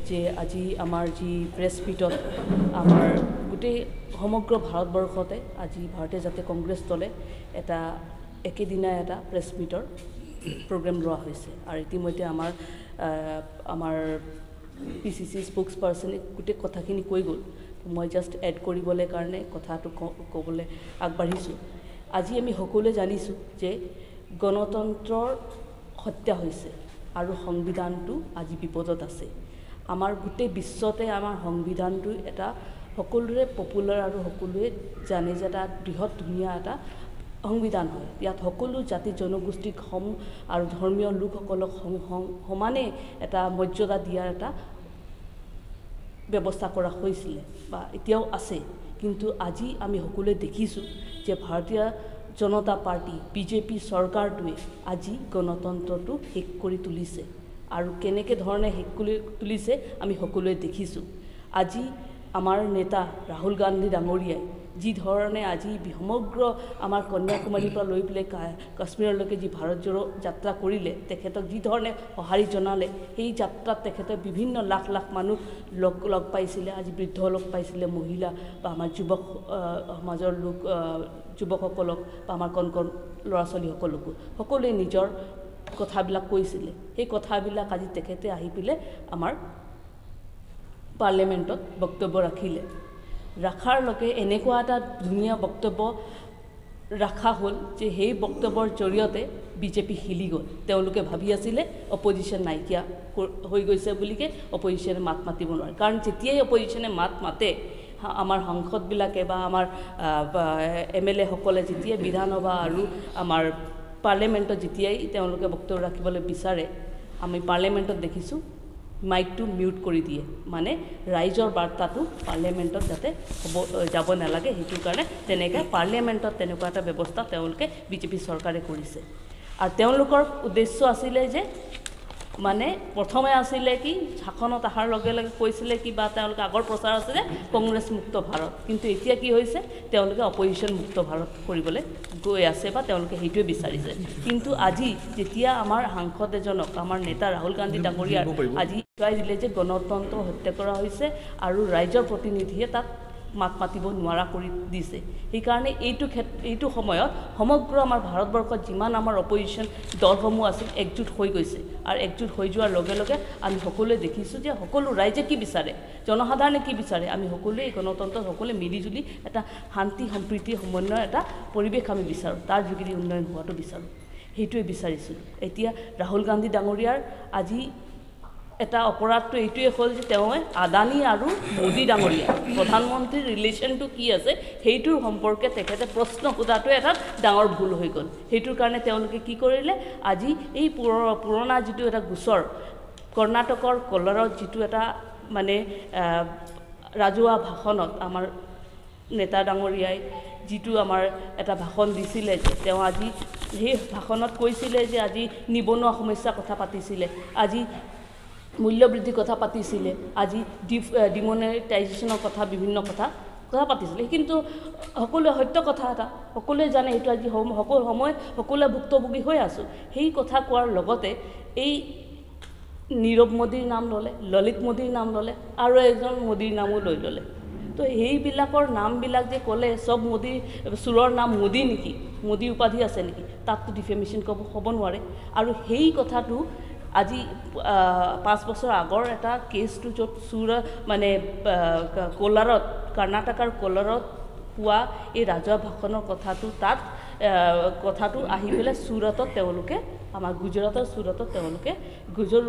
যে আজি আমাৰ যি প্ৰেছ মিটত আমাৰ গোটেই সমগ্ৰ ভাৰতবৰ্ষতে আজি ভাৰতীয় জাতীয় কংগ্ৰেছ দলে এটা একেদিনাই এটা প্ৰেছ মিটৰ প্ৰগ্ৰেম লোৱা হৈছে আৰু ইতিমধ্যে আমাৰ আমাৰ পিচিচি স্প'ক্স পাৰ্চনে গোটেই কথাখিনি কৈ গ'ল। মই জাষ্ট এড কৰিবলৈ কাৰণে কথাটো ক'বলৈ আগবাঢ়িছোঁ। আজি আমি সকলোৱে জানিছোঁ যে গণতন্ত্ৰৰ হত্যা হৈছে আৰু সংবিধানটো আজি বিপদত আছে। আমাৰ গোটেই বিশ্বতে আমাৰ সংবিধানটো এটা সকলোৰে পপুলাৰ আৰু সকলোৱে জানে যে এটা বৃহৎ ধুনীয়া এটা সংবিধান হয়। ইয়াত সকলো জাতি জনগোষ্ঠীক সম আৰু ধৰ্মীয় লোকসকলক সমানে এটা মৰ্যাদা দিয়াৰ এটা ব্যৱস্থা কৰা হৈছিলে বা এতিয়াও আছে। কিন্তু আজি আমি সকলোৱে দেখিছোঁ যে ভাৰতীয় জনতা পাৰ্টী বিজেপি চৰকাৰটোৱে আজি গণতন্ত্ৰটো শেষ কৰি তুলিছে আৰু কেনেকৈ ধৰণে শেষ কৰি তুলিছে আমি সকলোৱে দেখিছোঁ। আজি আমাৰ নেতা ৰাহুল গান্ধী ডাঙৰীয়াই যি ধৰণে আজি সমগ্ৰ আমাৰ কন্যাকুমাৰীৰ পৰা লৈ পেলাই কাশ্মীৰলৈকে যি ভাৰত জোড়ো যাত্ৰা কৰিলে, তেখেতক যি ধৰণে সঁহাৰি জনালে, সেই যাত্ৰাত তেখেতে বিভিন্ন লাখ লাখ মানুহ লগ পাইছিলে, আজি বৃদ্ধ লগ পাইছিলে, মহিলা বা আমাৰ যুৱক সমাজৰ লোক, যুৱকসকলক বা আমাৰ কণ কণ ল'ৰা ছোৱালীসকলকো সকলোৱে নিজৰ কথাবিলাক কৈছিলে। সেই কথাবিলাক আজি তেখেতে আহি পেলাই আমাৰ পাৰ্লিয়ামেণ্টত বক্তব্য ৰাখিলে। ৰাখাৰ লগে এনেকুৱা এটা ধুনীয়া বক্তব্য ৰখা হ'ল যে সেই বক্তব্যৰ জৰিয়তে বিজেপি হিলি গ'ল। তেওঁলোকে ভাবি আছিলে অপজিশ্যন নাইকিয়া হৈ গৈছে বুলিকে অপজিশ্যনে মাত মাতিব নোৱাৰে, কাৰণ যেতিয়াই অপজিশ্যনে মাত মাতে আমাৰ সাংসদবিলাকে বা আমাৰ এম এল এসকলে যেতিয়াই বিধানসভা আৰু আমাৰ পাৰ্লিয়ামেণ্টত যেতিয়াই তেওঁলোকে বক্তব্য ৰাখিবলৈ বিচাৰে, আমি পাৰ্লিয়ামেণ্টত দেখিছোঁ মাইকটো মিউট কৰি দিয়ে, মানে ৰাইজৰ বাৰ্তাটো পাৰ্লিয়ামেণ্টত যাতে হ'ব যাব নালাগে সেইটো কাৰণে তেনেকৈ পাৰ্লিয়ামেণ্টত তেনেকুৱা এটা ব্যৱস্থা তেওঁলোকে বিজেপি চৰকাৰে কৰিছে। আৰু তেওঁলোকৰ উদ্দেশ্য আছিলে যে মানে প্ৰথমে আছিলে কি শাসনত অহাৰ লগে লগে কৈছিলে কি বা তেওঁলোকে আগৰ প্ৰচাৰ আছিলে কংগ্ৰেছ মুক্ত ভাৰত, কিন্তু এতিয়া কি হৈছে তেওঁলোকে অপজিশ্যন মুক্ত ভাৰত কৰিবলৈ গৈ আছে বা তেওঁলোকে সেইটোৱে বিচাৰিছে। কিন্তু আজি যেতিয়া আমাৰ সাংসদ এজনক আমাৰ নেতা ৰাহুল গান্ধী ডাঙৰীয়াৰ আজি দেখুৱাই দিলে যে গণতন্ত্ৰ হত্যা কৰা হৈছে আৰু ৰাইজৰ প্ৰতিনিধিয়ে তাত মাত মাতিব নোৱাৰা কৰি দিছে, সেইকাৰণে এইটো সময়ত সমগ্ৰ আমাৰ ভাৰতবৰ্ষত যিমান আমাৰ অপজিশ্যন দলসমূহ আছিল একজোট হৈ গৈছে। আৰু একজোট হৈ যোৱাৰ লগে লগে আমি সকলোৱে দেখিছোঁ যে সকলো ৰাইজে কি বিচাৰে, জনসাধাৰণে কি বিচাৰে, আমি সকলোৱে এই গণতন্ত্ৰত সকলোৱে মিলিজুলি এটা শান্তি সম্প্ৰীতি সমন্বয়ৰ এটা পৰিৱেশ আমি বিচাৰোঁ, তাৰ যোগেদি উন্নয়ন হোৱাটো বিচাৰোঁ, সেইটোৱে বিচাৰিছিলোঁ। এতিয়া ৰাহুল গান্ধী ডাঙৰীয়াৰ আজি এটা অপৰাধটো এইটোৱে হ'ল যে তেওঁ আদানী আৰু মোদী ডাঙৰীয়া প্ৰধানমন্ত্ৰীৰ ৰিলেশ্যনটো কি আছে সেইটোৰ সম্পৰ্কে তেখেতে প্ৰশ্ন সোধাটোৱে এটা ডাঙৰ ভুল হৈ গ'ল। সেইটোৰ কাৰণে তেওঁলোকে কি কৰিলে, আজি এই পুৰণা যিটো এটা গোচৰ কৰ্ণাটকৰ কলাৰত যিটো এটা মানে ৰাজহুৱা ভাষণত আমাৰ নেতা ডাঙৰীয়াই যিটো আমাৰ এটা ভাষণ দিছিলে যে তেওঁ আজি সেই ভাষণত কৈছিলে যে আজি নিবনুৱা সমস্যাৰ কথা পাতিছিলে, আজি মূল্যবৃদ্ধিৰ কথা পাতিছিলে, আজি ডিমনেটাইজেশ্যনৰ কথা বিভিন্ন কথা পাতিছিলে। কিন্তু সকলোৱে সত্য কথা এটা সকলোৱে জানে, সেইটো আজি সকলো সময় সকলোৱে ভুক্তভোগী হৈ আছোঁ। সেই কথা কোৱাৰ লগতে এই নীৰৱ মোদীৰ নাম ল'লে, ললিত মোদীৰ নাম ল'লে আৰু এজন মোদীৰ নামো লৈ ল'লে। তো সেইবিলাকৰ নামবিলাক যে ক'লে চব মোদী চোৰৰ নাম মোদী নেকি, মোদী উপাধি আছে নেকি, তাততো ডিফেমেশ্যন হ'ব নোৱাৰে। আৰু সেই কথাটো আজি 5 বছৰ আগৰ এটা কেছটো য'ত চোৰ মানে কোলাৰত কৰ্ণাটকাৰ কোলাৰত হোৱা এই ৰাজহুৱা ভাষণৰ কথাটো তাত কথাটো আহি পেলাই চুৰটত তেওঁলোকে আমাৰ গুজৰাটৰ চুৰটত তেওঁলোকে গুজৰ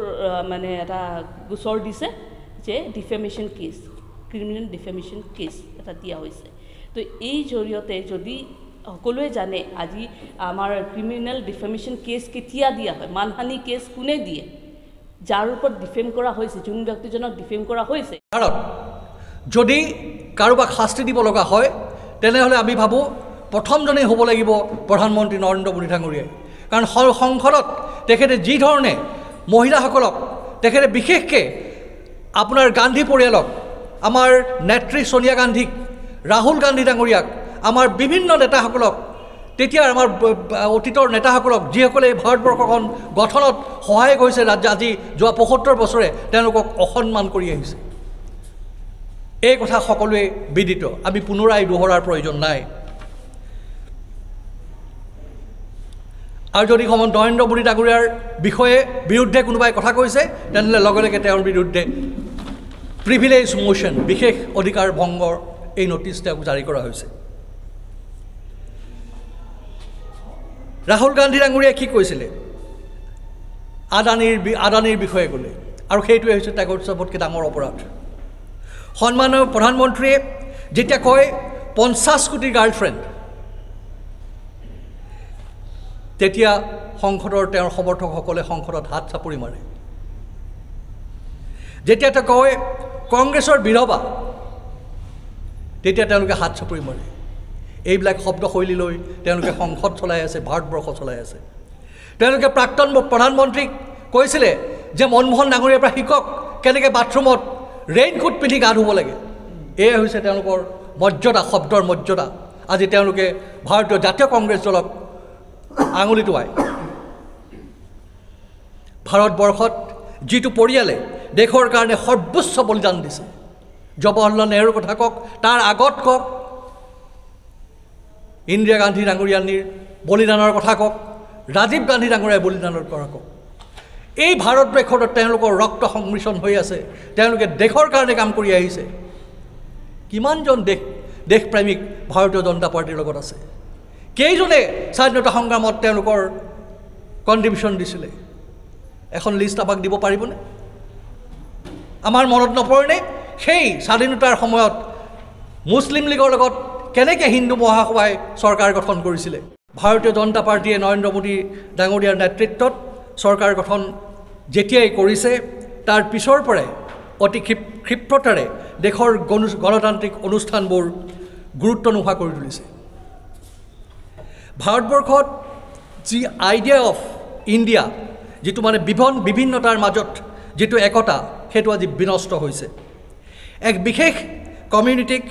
মানে এটা গোচৰ দিছে যে defamation case, criminal defamation case এটা দিয়া হৈছে। তো এই জৰিয়তে যদি সকলোৱে জানে আজি আমাৰ ক্ৰিমিনেল ডিফেমেশ্যন কেছ কেতিয়া দিয়া হয়, মানহানি কেছ কোনে দিয়ে, যাৰ ওপৰত ডিফেম কৰা হৈছে, যোন ব্যক্তিজনক ডিফেম কৰা হৈছে। কাৰণ যদি কাৰোবাক শাস্তি দিব লগা হয় তেনেহ'লে আমি ভাবোঁ প্ৰথমজনেই হ'ব লাগিব প্ৰধানমন্ত্ৰী নৰেন্দ্ৰ মোদী ডাঙৰীয়াই। কাৰণ সংসদত তেখেতে যি ধৰণে মহিলাসকলক, তেখেতে বিশেষকৈ আপোনাৰ গান্ধী পৰিয়ালক, আমাৰ নেত্ৰী ছোনিয়া গান্ধীক, ৰাহুল গান্ধী ডাঙৰীয়াক, আমাৰ বিভিন্ন নেতাসকলক তেতিয়া আমাৰ অতীতৰ নেতাসকলক, যিসকলে এই ভাৰতবৰ্ষখন গঠনত সহায়ক হৈছে ৰাজ্য আজি যোৱা ৭৫ বছৰে, তেওঁলোকক অসন্মান কৰি আহিছে। এই কথা সকলোৱে বিদিত, আমি পুনৰাই দোহৰাৰ প্ৰয়োজন নাই। আৰু যদি সময়ত নৰেন্দ্ৰ মোদী ডাঙৰীয়াৰ বিষয়ে বিৰুদ্ধে কোনোবাই কথা কৈছে, তেনেহ'লে লগে লগে তেওঁৰ বিৰুদ্ধে প্ৰিভিলেজ মোশ্যন, বিশেষ অধিকাৰ ভংগৰ এই নটিচ তেওঁক জাৰি কৰা হৈছে। ৰাহুল গান্ধী ডাঙৰীয়াই কি কৈছিলে? আদানীৰ বিষয়ে ক'লে, আৰু সেইটোৱে হৈছে তেওঁৰ চবতকৈ ডাঙৰ অপৰাধ। সন্মানীয় প্ৰধানমন্ত্ৰীয়ে যেতিয়া কয় ৫০ কোটি গাৰ্লফ্ৰেণ্ড, তেতিয়া সংসদৰ তেওঁৰ সমৰ্থকসকলে সংসদত হাত চাপৰি মাৰে। যেতিয়া তেওঁ কয় কংগ্ৰেছৰ বিধৱা, তেতিয়া তেওঁলোকে হাত চাপৰি মাৰে। এইবিলাক শব্দশৈলী লৈ তেওঁলোকে সংসদ চলাই আছে, ভাৰতবৰ্ষ চলাই আছে। তেওঁলোকে প্ৰাক্তন প্ৰধানমন্ত্ৰীক কৈছিলে যে মনমোহন ডাঙৰীয়াৰ পৰা শিকক কেনেকৈ বাথৰুমত ৰেইনকোট পিন্ধি গা ধুব লাগে। এয়াই হৈছে তেওঁলোকৰ মৰ্যাদা, শব্দৰ মৰ্যাদা। আজি তেওঁলোকে ভাৰতীয় জাতীয় কংগ্ৰেছ দলক আঙুলি টোৱাই। ভাৰতবৰ্ষত যিটো পৰিয়ালে দেশৰ কাৰণে সৰ্বোচ্চ বলিদান দিছে, জৱাহৰলাল নেহৰুৰ কথা কওক, তাৰ আগত কওক ইন্দিৰা গান্ধী ডাঙৰীয়ানীৰ বলিদানৰ কথা কওক, ৰাজীৱ গান্ধী ডাঙৰীয়াৰ বলিদানৰ কথা কওক, এই ভাৰতবৰ্ষত তেওঁলোকৰ ৰক্ত সংমিশ্ৰণ হৈ আছে। তেওঁলোকে দেশৰ কাৰণে কাম কৰি আহিছে। কিমানজন দেশপ্ৰেমিক ভাৰতীয় জনতা পাৰ্টীৰ লগত আছে? কেইজনে স্বাধীনতা সংগ্ৰামত তেওঁলোকৰ কণ্ট্ৰিবিউশ্যন দিছিলে? এখন লিষ্ট আমাক দিব পাৰিবনে? আমাৰ মনত নপৰেনে সেই স্বাধীনতাৰ সময়ত মুছলিম লীগৰ লগত কেনেকৈ হিন্দু মহাসভাই চৰকাৰ গঠন কৰিছিলে? ভাৰতীয় জনতা পাৰ্টীয়ে নৰেন্দ্ৰ মোদী ডাঙৰীয়াৰ নেতৃত্বত চৰকাৰ গঠন যেতিয়াই কৰিছে, তাৰ পিছৰ পৰাই অতি ক্ষিপ্ৰতাৰে দেশৰ গণতান্ত্ৰিক অনুষ্ঠানবোৰ গুৰুত্ব নোহোৱা কৰি তুলিছে। ভাৰতবৰ্ষত যি আইডিয়া অফ ইণ্ডিয়া, যিটো মানে বিভিন্নতাৰ মাজত যিটো একতা, সেইটো আজি বিনষ্ট হৈছে। এক বিশেষ কমিউনিটিক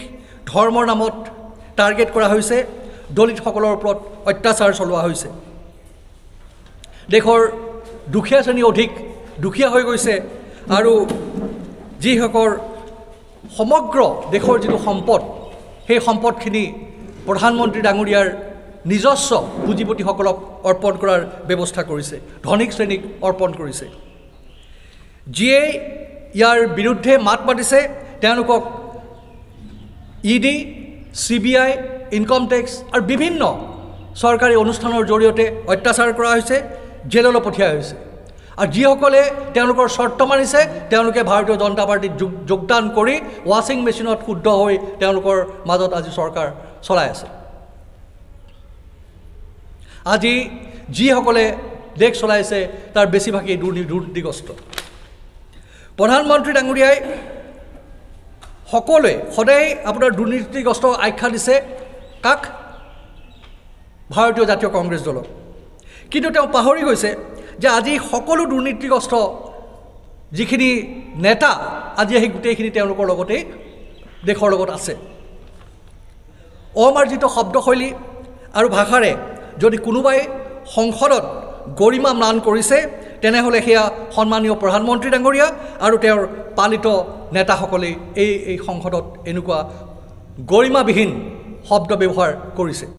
ধৰ্মৰ নামত টাৰ্গেট কৰা হৈছে, দলিতসকলৰ ওপৰত অত্যাচাৰ চলোৱা হৈছে, দেশৰ দুখীয়া শ্ৰেণী অধিক দুখীয়া হৈ গৈছে, আৰু যিসকল সমগ্ৰ দেশৰ যিটো সম্পদ, সেই সম্পদখিনি প্ৰধানমন্ত্ৰী ডাঙৰীয়াৰ নিজস্ব পুঁজিপতিসকলক অৰ্পণ কৰাৰ ব্যৱস্থা কৰিছে, ধনিক শ্ৰেণীক অৰ্পণ কৰিছে। যিয়ে ইয়াৰ বিৰুদ্ধে মাত মাতিছে তেওঁলোকক ED, CBI, income tax আৰু বিভিন্ন চৰকাৰী অনুষ্ঠানৰ জৰিয়তে অত্যাচাৰ কৰা হৈছে, জেললৈ পঠিওৱা হৈছে। আৰু যিসকলে তেওঁলোকৰ চৰ্ত মানিছে, তেওঁলোকে ভাৰতীয় জনতা পাৰ্টীত যোগদান কৰি ৱাশ্বিং মেচিনত শুদ্ধ হৈ তেওঁলোকৰ মাজত আজি চৰকাৰ চলাই আছে। আজি যিসকলে দেশ চলাইছে তাৰ বেছিভাগেই দুৰ্নীতিগ্ৰস্ত। প্ৰধানমন্ত্ৰী ডাঙৰীয়াই সকলোৱে সদায় আপোনাৰ দুৰ্নীতিগ্ৰস্ত আখ্যা দিছে কাক? ভাৰতীয় জাতীয় কংগ্ৰেছ দলক। কিন্তু তেওঁ পাহৰি গৈছে যে আজি সকলো দুৰ্নীতিগ্ৰস্ত যিখিনি নেতা আজি সেই গোটেইখিনি তেওঁলোকৰ লগতেই দেশৰ লগত আছে। অমাৰ্জিত শব্দশৈলী আৰু ভাষাৰে যদি কোনোবাই সংসদত গৰিমা ম্লান কৰিছে, তেনেহ'লে সেয়া সন্মানীয় প্ৰধানমন্ত্ৰী ডাঙৰীয়া আৰু তেওঁৰ পালিত নেতাসকলেই এই সংসদত এনেকুৱা গৰিমাবিহীন শব্দ ব্যৱহাৰ কৰিছে।